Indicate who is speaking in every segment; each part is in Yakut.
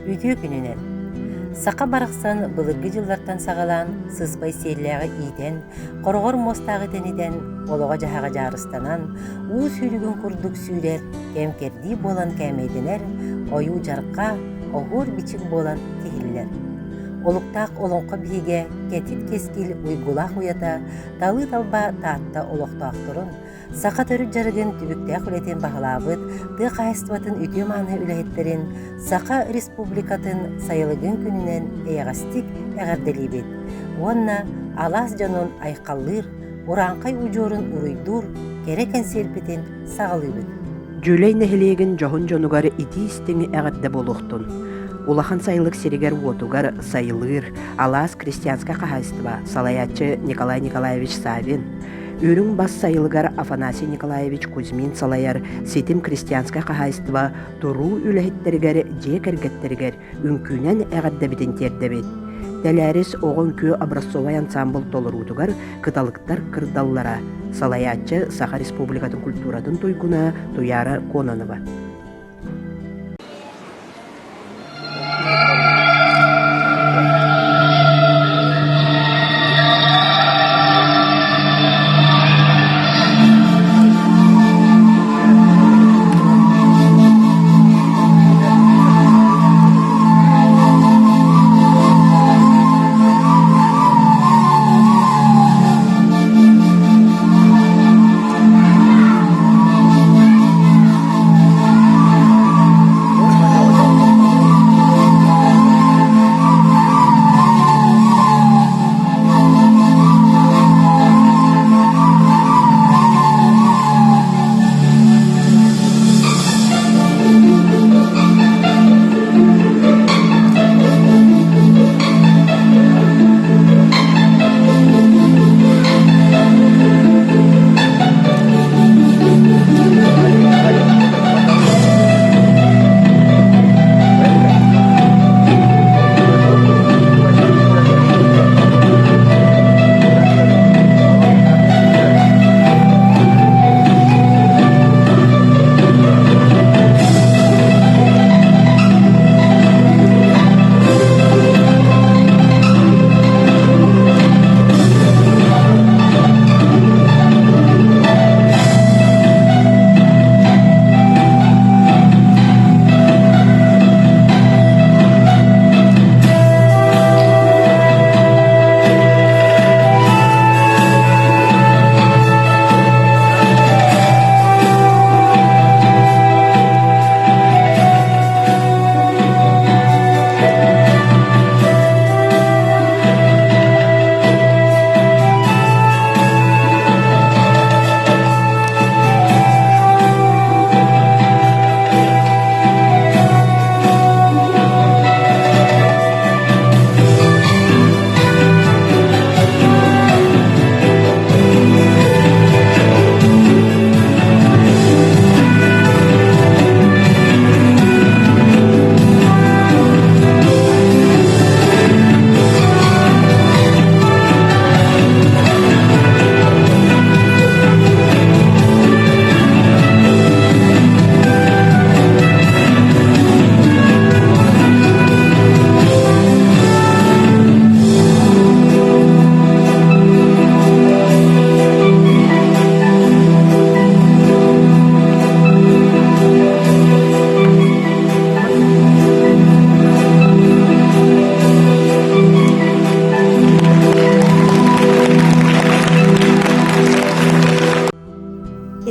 Speaker 1: Үтүө күнүнэн! Саха барахсан былыргы дьыллартан саҕалаан сыспай сиэллээҕи иитэн, хороҕор муостааҕы тэнитэн, олоҕо-дьаһаҕа дьаарыстанан, уу сүүрүгүн курдук сүүрэр, кэм-кэрдии буолан кээмэйдэнэр, ойуу-дьарҕа, оһуор-бичик буолан тиһиллэр. Олуктаах олоҥхо биһигэ кэтит кэскил уйгулаах уйата талыы-талба Таатта олохтоохторун, Саха төрүт дьарыгын түбүктээх үлэтин баһылаабыт тыа хаһаайыстыбатын үтүө-мааны үлэһиттэрин Саха Республикатын сайылыгын күнүнэн эйэҕэстик эҕэрдэлиибит уонна алаас дьонун айхаллыыр, урааҥхай удьуорун уруйдуур кэрэ кэнсиэрпитин саҕалыыбыт.
Speaker 2: Дьүлэй нэһилиэгин дьоһун дьонугар итии-истиҥ эҕэрдэ буолуохтун. Улахан сайылык сиригэр-уотугар сайылыыр Алаас крестьянскай хаһаайыстыба салайааччы Николай Николаевич Савин, Үрүҥ бас сайылыгар Афанасий Николаевич Кузьмин салайар Ситим крестьянскай хаһаайыстыба туруу үлэһиттэригэр, дьиэ кэргэттэригэр үҥкүүнэн эҕэрдэбитин тиэрдэбит. Тэлээрис оҕо үҥкүү образцовай ансаамбыл толоруутугар кыталыктар кырдаллара, салайааччы Саха Республикатын культуратын туйгуна Туяра Кононова.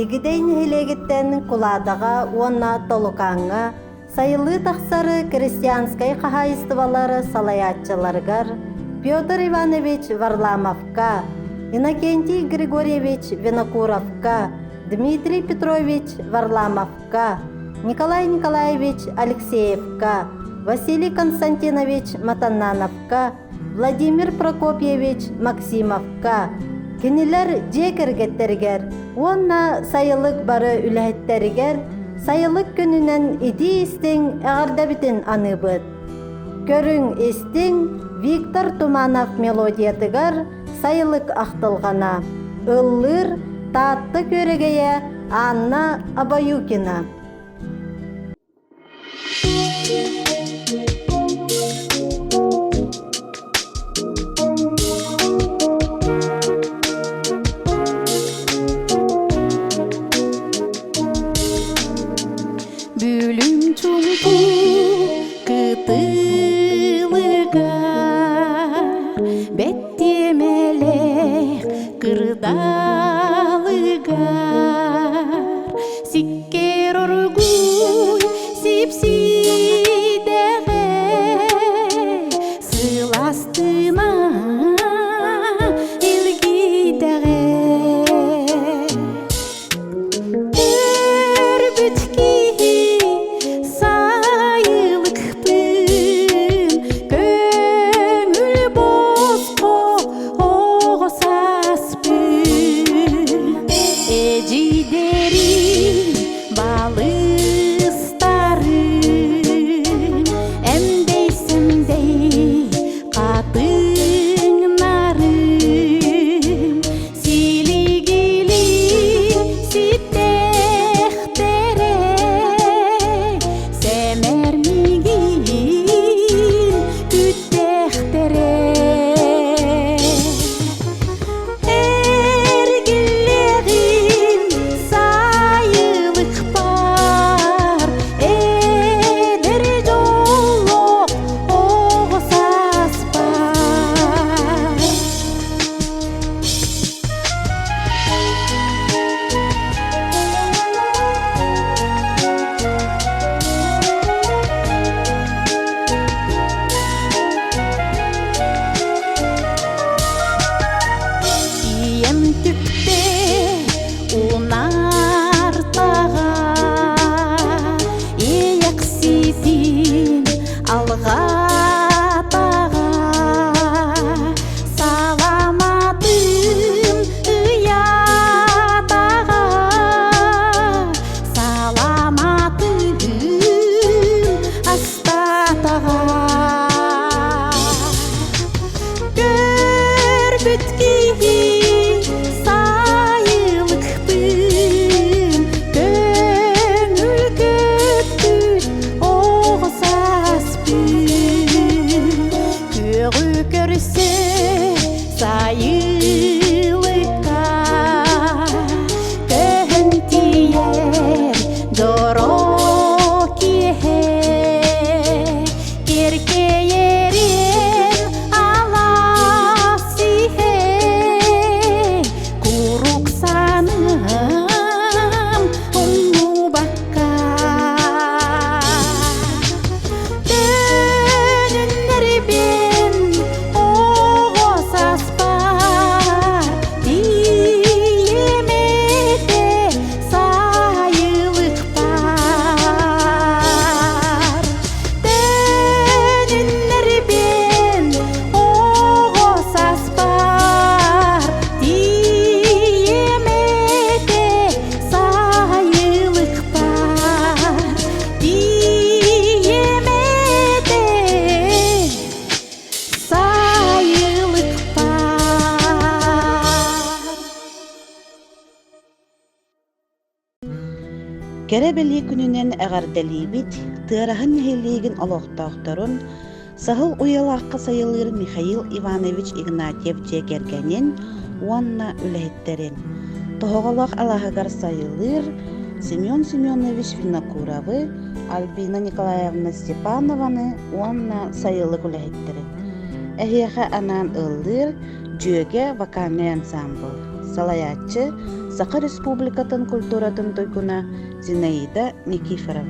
Speaker 3: Игидэй нэһилиэгиттэн Кулаадаҕа уонна Толукааҥҥа сайылыы тахсар крестьянскай хаһаайыстыбалар салайааччыларыгар Петр Иванович Варламовка, Иннокентий Григорьевич Винокуровка, Дмитрий Петрович Варламовка, Николай Николаевич Алексеевка, Василий Константинович Матаннановка, Владимир Прокопьевич Максимовка, кинилэр дьиэ кэргэттэригэр уонна сайылык бары үлэһиттэригэр сайылык күнүнэн итии-истиҥ эҕэрдэбитин аныыбыт. Көрүҥ истиҥ Виктор Туманов мелодиятыгар сайылык ахтылҕана, ыллыыр Таатта күөрэгэйэ Анна Абаюкина.
Speaker 4: Кэрэ бэлиэ күнүнэн эҕэрдэлиибит Тыараһын нэһилиэгин олохтоохторун, Саһыл уйалаахха сайылыыр Михаил Иванович Игнатьев дьиэ кэргэнин уонна үлэһиттэрин, Тоһоҕолоох алааһыгар сайылыыр Семен Семенович Винокуровы, Альбина Николаевна Степанованы уонна сайылык үлэһиттэрин. Эһиэхэ анаан ыллыыр Дьүөгэ вокальнай ансаамбыл, салайааччы Саха Республикатын культуратын туйгуна Зинаида Никифорова.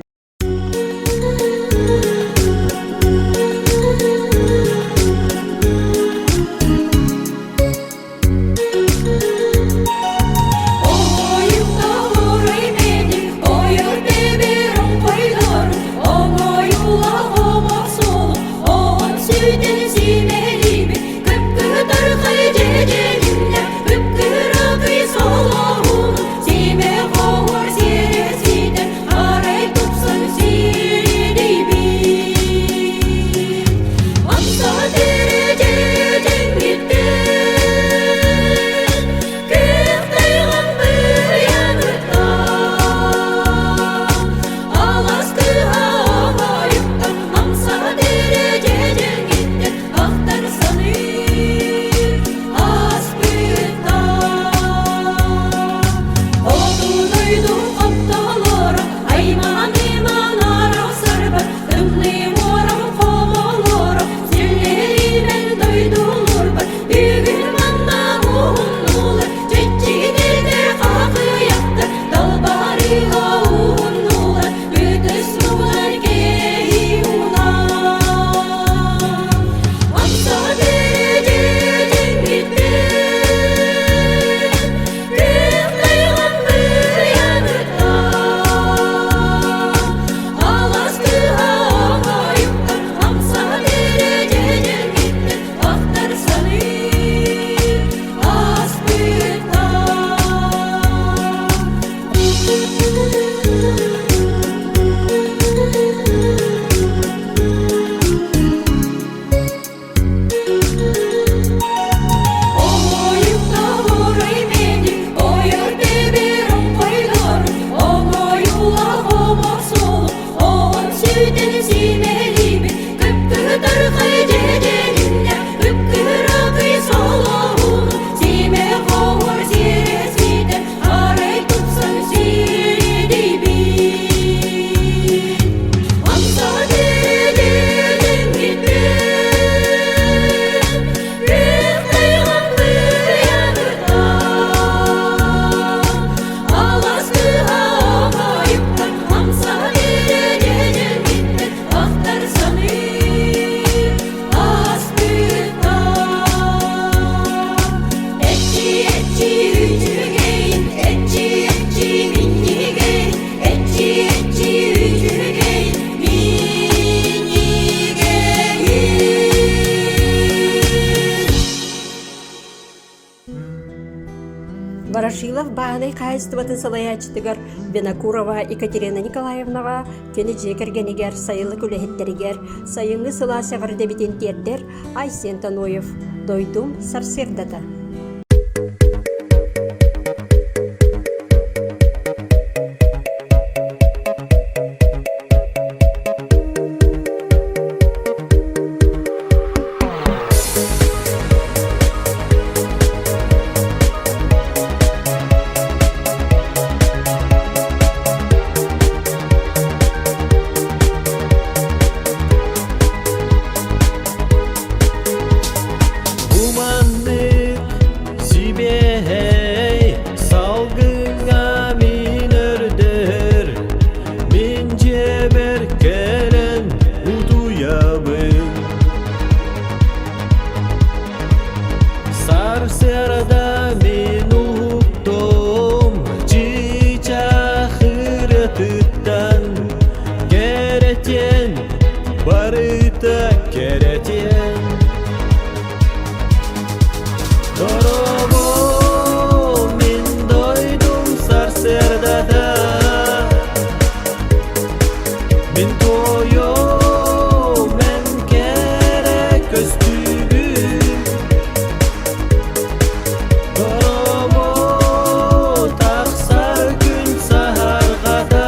Speaker 5: Ворошилов бааһынай хаһаайыстыбатын салайааччытыгар Винокурова Екатерина Николаевнаҕа, кини дьиэ кэргэнигэр, сайылык үлэһиттэригэр сайыҥҥы сылаас эҕэрдэбитин тиэрдэр Айсен Тоноев «Дойдум сарсыардата».
Speaker 6: Бу маннык сибиэһэй салгыҥҥа мин өрдөһөр, мин дьиэбэр кэлэн утуйабын. Сарсыарда мин уһуктум чыычаах ырыатыттан кэрэтиэн, барыта кэрэтиэн. Дорообо, мин дойдум сарсыардата, мин туойум эн кэрэ көстүүгүн. Дорообо, тахсар күн саһарҕата.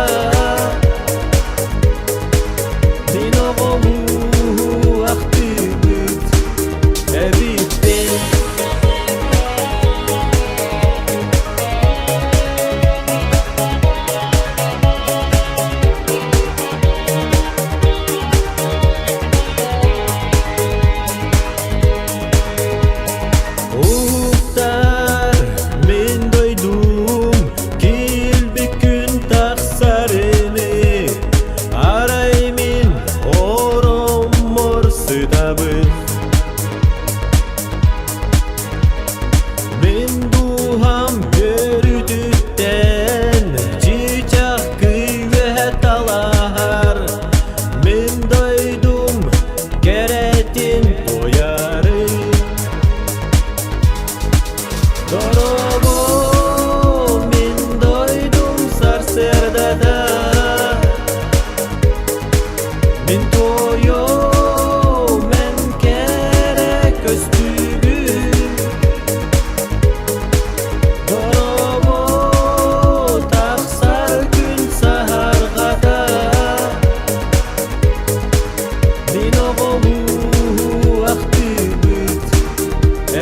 Speaker 6: Мин оҕолуу ахтыыбыт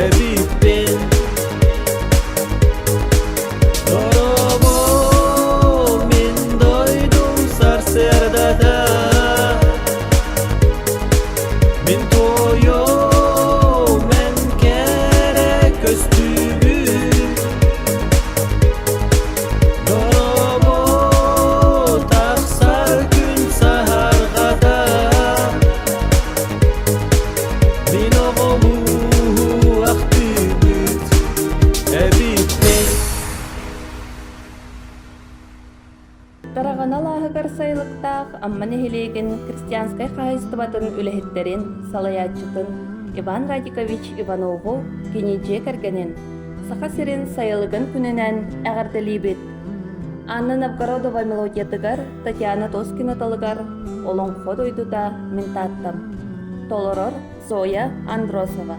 Speaker 6: эбиппин. Дорообо, мин дойдум сарсыардата. Мин туойум эн кэрэ көстүүбүн. Дорообо, тахсар күн саһарҕата. Мин оҕолуу ахтыыбыт эбиппин.
Speaker 7: Тараҕана алааһыгар сайылыктаах Амма нэһилиэгин крестьянскай хаһаайыстыбатын үлэһиттэрин, салайааччытын Иван Радикович Иванову кини дьиэ кэргэнин Саха сирин сайылыгын күнүнэн эҕэрдэлиибит! Анна Новгородова мелодиятыгар Татьяна Тоскина тылыгар «Олоҥхо дойдута мин Тааттам» толорор Зоя Андросова.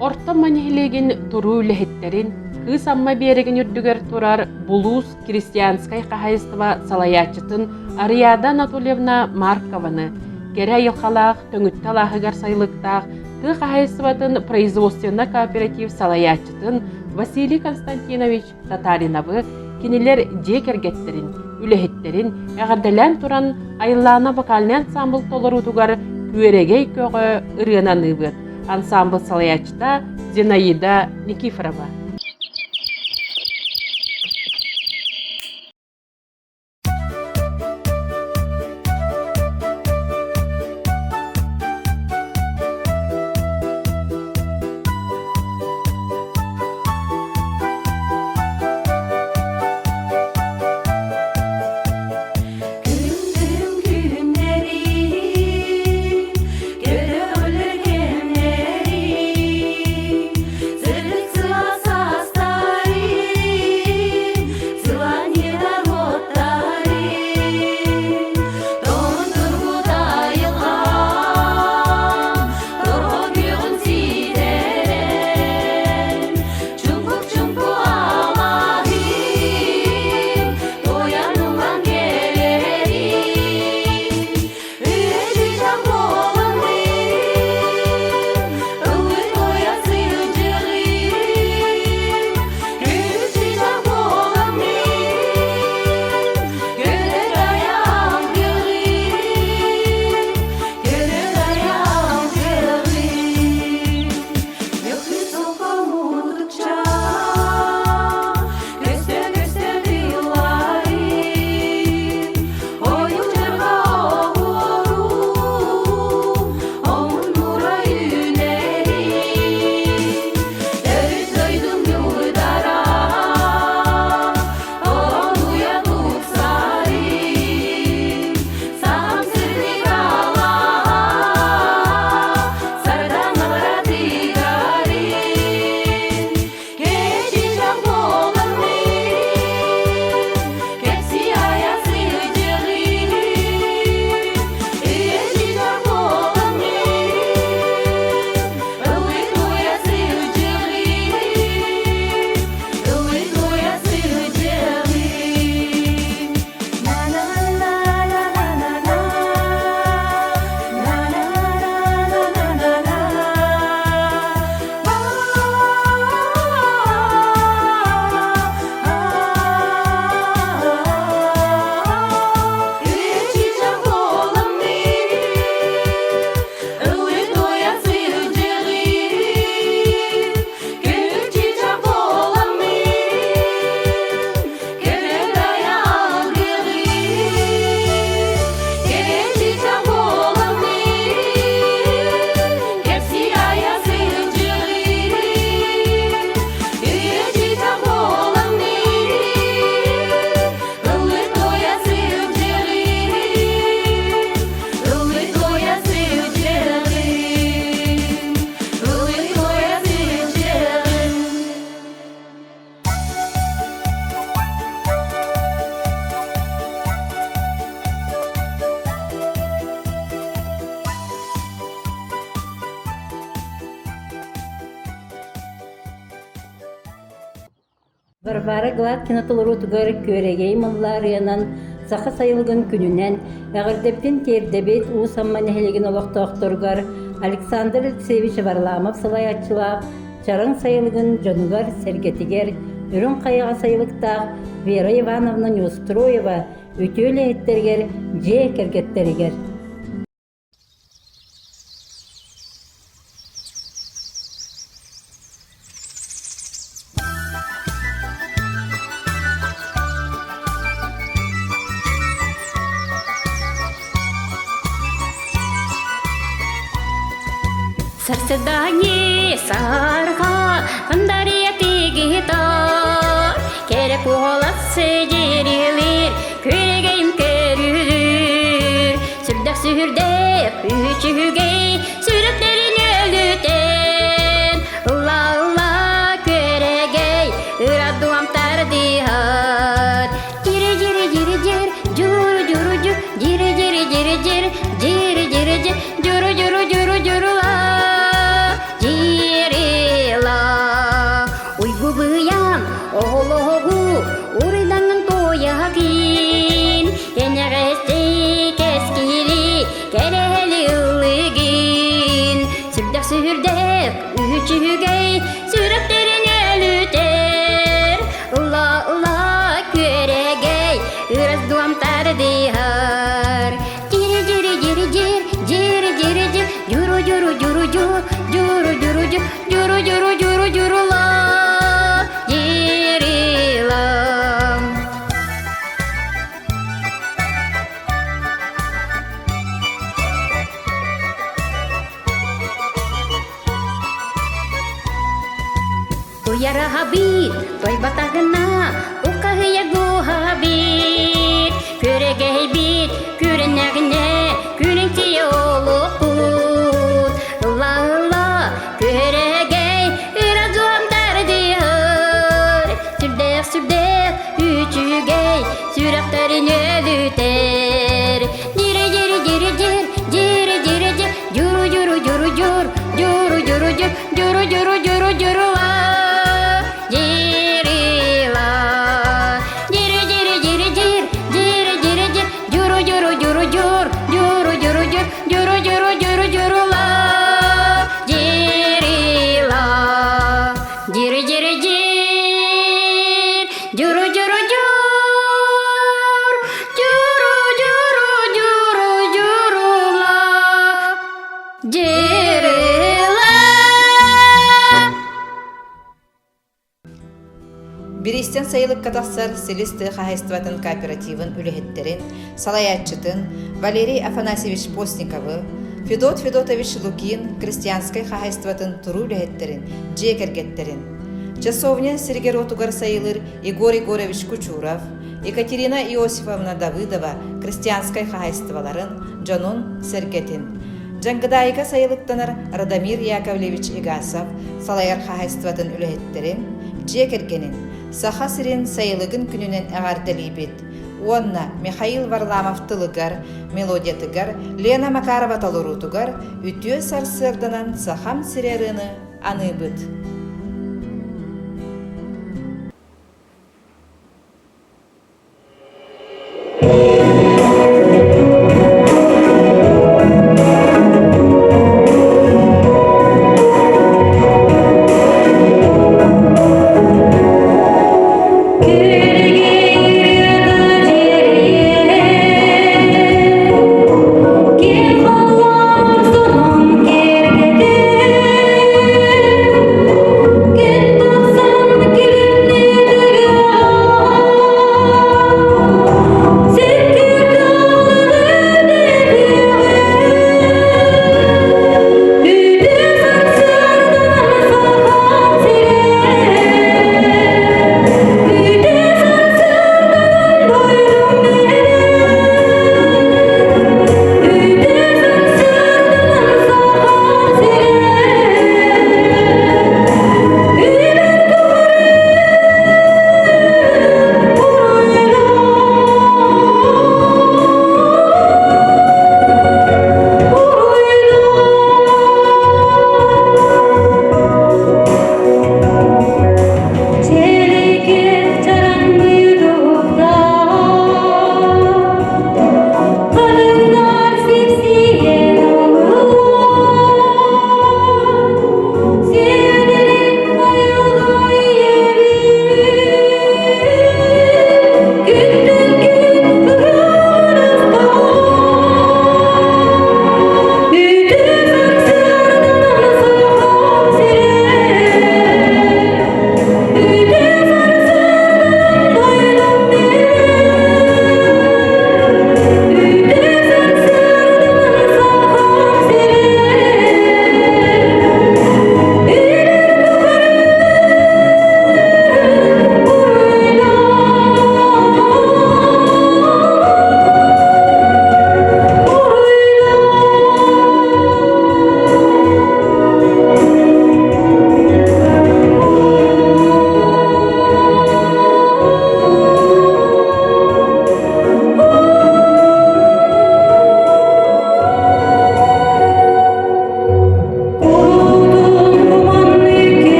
Speaker 8: Орто Амма нэһилиэгин туруу үлэһиттэрин Кыыс Амма биэрэгин үрдүгэр турар Булуус крестьянскай хаһаайыстыба салайааччытын Ариада Анатольевна Маркованы, кэрэ айылҕалаах Төҥүттэ алааһыгар сайылыктаах тыа хаһаайыстыбатын производственно кооператив салайааччытын Василий Константинович Татариновы кинилэр дьиэ кэргэттэрин, үлэһиттэрин эҕэрдэлээн туран Айыллаана вокальнай ансаамбыл толоруутугар Күөрэгэй көҕө ырыаны аныыбыт. Ансаамбыл салайааччыта Зинаида Никифорова.
Speaker 9: Күндүм күннэрим, көтөҕүлэр кэмнэрим, сырдык сылаас.
Speaker 3: Варвара Гладкина толоруутугар Күөрэгэй Маллаарыйанан саха сайылыгын күнүнэн эҕэрдэбитин тиэрдэбит Уус Амма нэһилиэгин олохтоохторугар Александр Алексеевич Варламов салайааччылаах Чараҥ сайылыгын дьонугар-сэргэтигэр Үрүҥ Хайаҕа сайылыктаах Вера Ивановна Неустроева үтүө үлэһиттэригэр дьиэ кэргэттэригэр.
Speaker 9: Сарсыдани сарха андария тигита Кэрэ куолас сидирилир күрэгейим көрүлүр Сүрдэх сүһүрдэх үчүгэй сүрэхтэрин өлүтэн Ылла-ылла күөрэгэй ырадуам тардыһар Дири дири дири дир дьуру дьуру дьу дири дири дири дир дири дири дир дьуру дьуру дьуру дьурула дирила Уйгу быйаан оҕолоһоҕу уруйдаҥын туойаҕын кэнэҕэсти кэскили кэрэһэли ыллыгын сүрдэх сүһүрдэх үчүгэй сүрэхтэрин өлүтэр ыла ыла күөрэгэй ырас дуом тардыһар Дири дири дири дир дири дири дир дьуру дьуру дьуру дьур дьуру дьуру дьур дьуру дьуру дьуру дьурула дирила Туйараһабыт, тойбатаҕына, уххаһыйа гуһабыт, күрэгэйбит, күрэнэҕинэ, күрэҥтийэ олохпут. Ылла-ылла, күрэгэй, ыра дуом тардыһар, сүрдээх сүрдээх үчүгэй, сүрэхтэрин өлүтэр. Дири дири дири дир, дири дири дир, дьуру дьуру дьуру дьур, дьуру дьуру дьур, Дьуру дьуру дьуру дьурула, дирила. Дири дири дири дир, дири дири дир, дьуру дьуру дьуру дьур, дьуру дьуру дьур, дьуру дьуру дьуру дьурула, дирила. Дири дири дир, дьуру дьуру дьур, дьуру дьуру дьуру дьурула. Дьырыла
Speaker 10: Бириистэн сайылыкка тахсар Силис тыа хаһаайыстыбатын кооперативын үлэһиттэрин, салайааччытын Валерий Афанасьевич Постниковы, Федот Федотович Лукин крестьянскай хаһаайыстыбатын туруу үлэһиттэрин, дьиэ кэргэттэрин, часовня сиригэр-уотугар сайылыыр Егор Егорович Кучуров, Екатерина Иосифовна Давыдова крестьянскай хаһаайыстыбаларын, дьонун-сэргэтин, Дьаҥкыдаайыга сайылыктанар Радомир Яковлевич Игасов салайар хаһаайыстыбатын үлэһиттэрин, дьиэ кэргэнин Саха сирин сайылыгын күнүнэн эҕэрдэлиибит уонна Михаил Варламов тылыгар, мелодиятыгар, Лена Макарова толоруутугар үтүө сарсыарданан Сахам сирэ ырыаны аныыбыт.
Speaker 9: Ким холлоон сонун киэргэтин.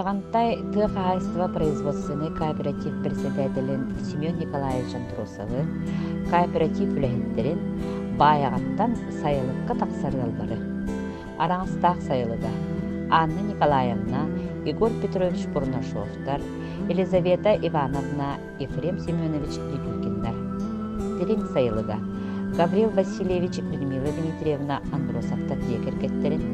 Speaker 11: Байаҕантай тыа хаһаайыстыба производственнай кооператив председателин Семен Николаевич Андросовы, кооператив үлэһиттэрин Баайаҕаттан сайылыкка тахсар ыаллары, Араҥастаах сайылыга Анна Николаевна, Егор Петрович Бурнашовтар, Елизавета Ивановна, Ефрем Семенович Дедюкиннар. Дириҥ сайылыга Гаврил Васильевич Людмила Дмитриевна Андросовтар дьиэ кэргэттэрин,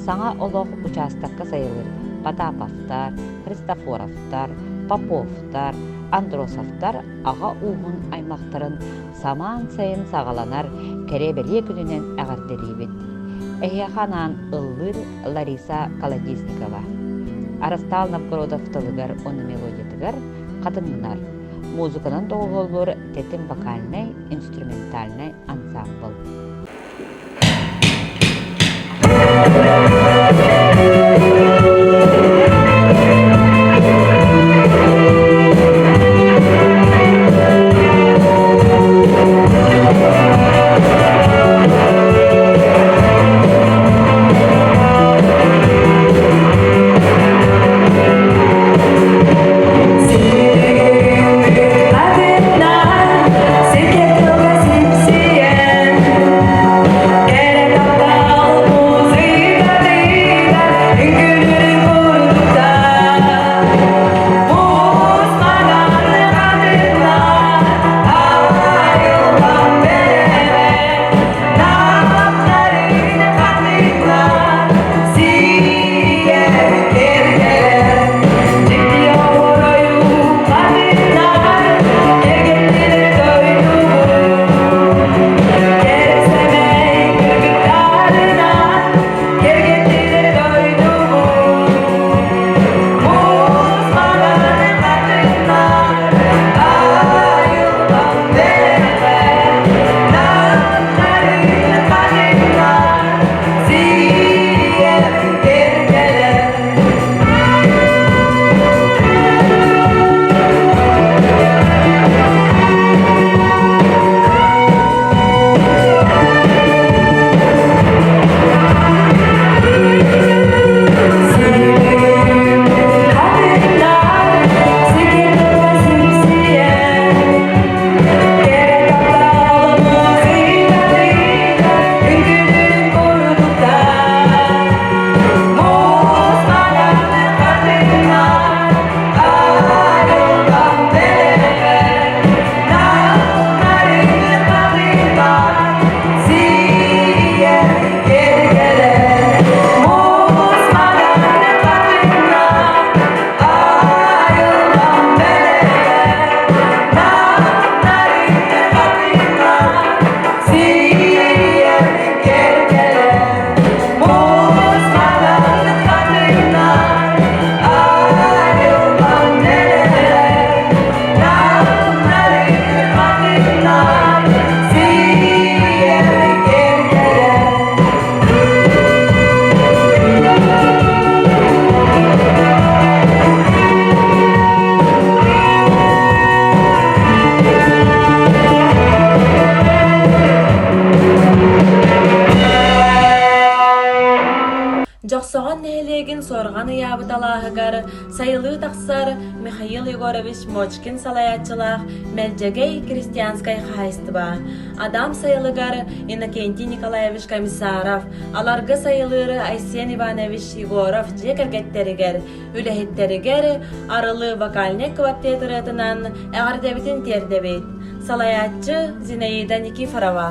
Speaker 11: Саҥа олох учаастакка сайылыыр Потаповтар, Христофоровтар, Поповтар, Андросовтар аҕа ууһун аймахтарын самаан сайын саҕаланар кэрэ-бэлиэ күнүнэн эҕэрдэлиибит. Эһиэхэ анаан ыллыыр Лариса Колодезникова. Арастаал Новгородов тылыгар уонна мелодиятыгар хатыҥнар. Музыканан доҕуһуоллуур тэтим вокальнай, инструментальнай ансаамбыл.
Speaker 12: Дьохсоҕон нэһилиэгин суорҕан ыйаабыт алааһыгар сайылыы тахсар Михаил Егорович Мочкин салайааччылаах Мэлдьэгэй крестьянскай хаһаайыстыба Адам сайылыгар Иннокентий Николаевич Комиссаров, Аларгы сайылыыры Айсен Иванович Егоров дьиэ кэргэттэригэр, үлэһиттэригэр Арылы вокальнай квартет ырыатынан эҕэрдэбитин тиэрдэбит. Салайааччы Зинаида Никифорова.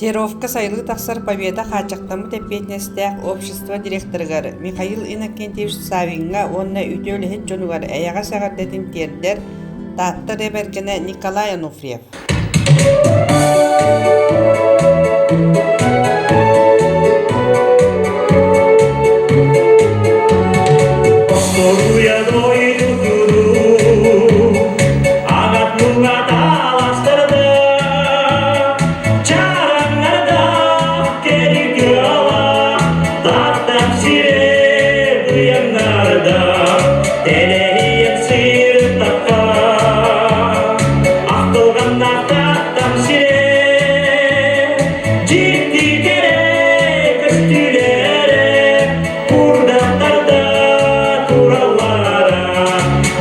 Speaker 13: Серовка сайылыы тахсар Победа хааччахтаммыт эппиэтинэстээх общество директорыгар Михаил Иннокентьевич Савиҥҥа уонна үтүө үлэһит дьонугар эйэҕэс эҕэрдэтин тиэрдэр Таатта эрэ бэргэнэ Николай Ануфриев.
Speaker 14: Остуоруйа дойду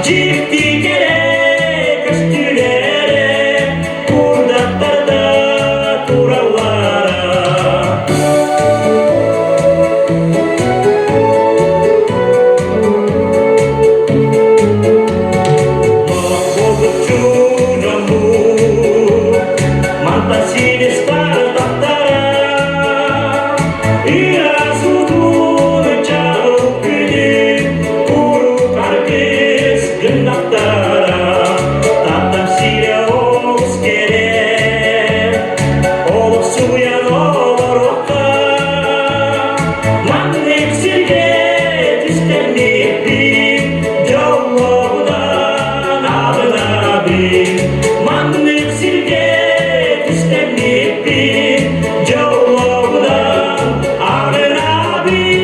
Speaker 14: Дьикти кэрэ көстүүлэрэ курдаттарда тураллара. Маннык сиргэ түстэммиппин дьоллообунан аҕынабын Маннык сиргэ түстэммиппин дьоллообунан аҕынабын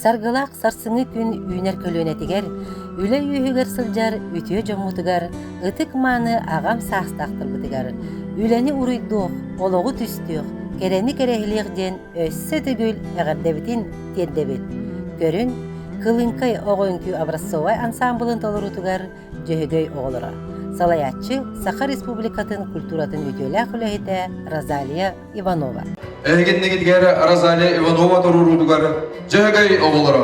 Speaker 1: Саргылаах сарсыҥҥы күн үүнэр көлүөнэтигэр, үлэ үөһүгэр сылдьар үтүө дьоммутугар, ытык-мааны аҕам саастаахтарбытыгар үлэни уруйдуох, олоҕу түстүөх, кэрэни кэрэһилиэх диэн өссө төгүл эҕэрдэбитин тиэрдэбит. Көрүн, Кылыҥкай оҕо үҥкүү образцовай ансаамбылын толоруутугар Дьөһөгөй оҕолоро. Салайааччы Саха Республикатын культуратын үтүөлээх үлэһитэ Розалия Иванова.
Speaker 15: Эһигиннигитигэр Розалия Иванова туруоруутугар Дьөһөгөй оҕолоро.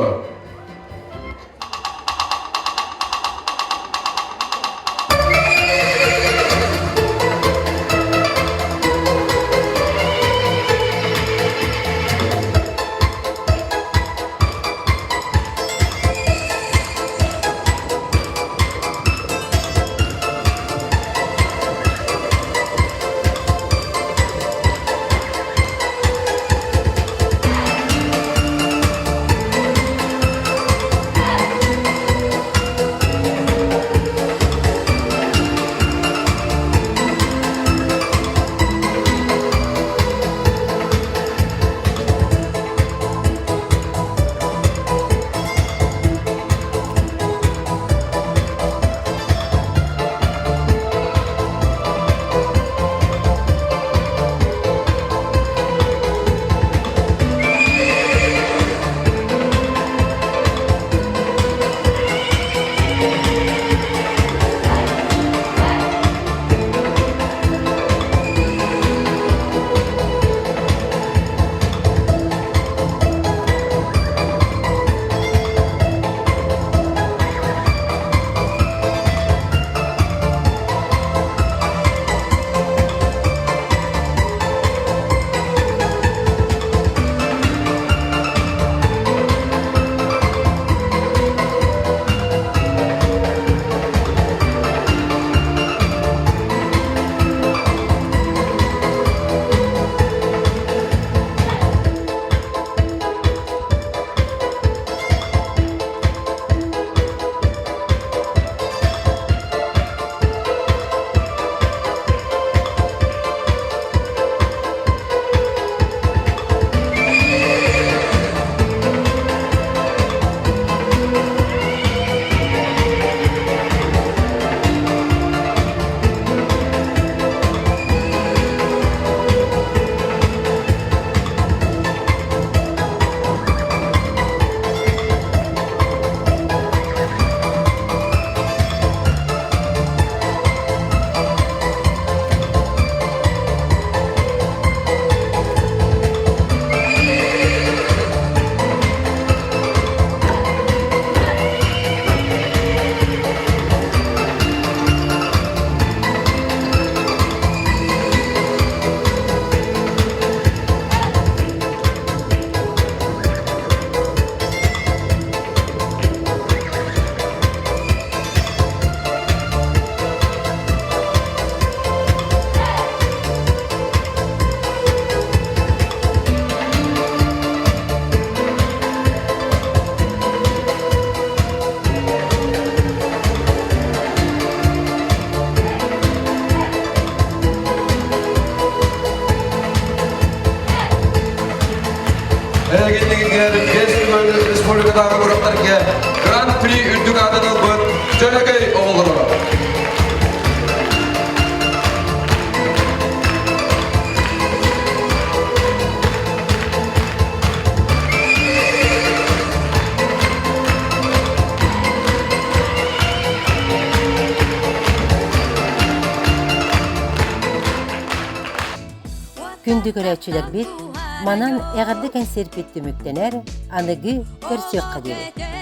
Speaker 16: дойдутааҕы күрэхтэргэ Гран-при үрдүк аатын ылбыт Дьөһөгөй оҕолоро.
Speaker 1: Күндү көрөөччүлэрбит, манан эҕэрдэ кэнсиэрпит түмүктэнэр, аныгы көрсүөххэ диэри.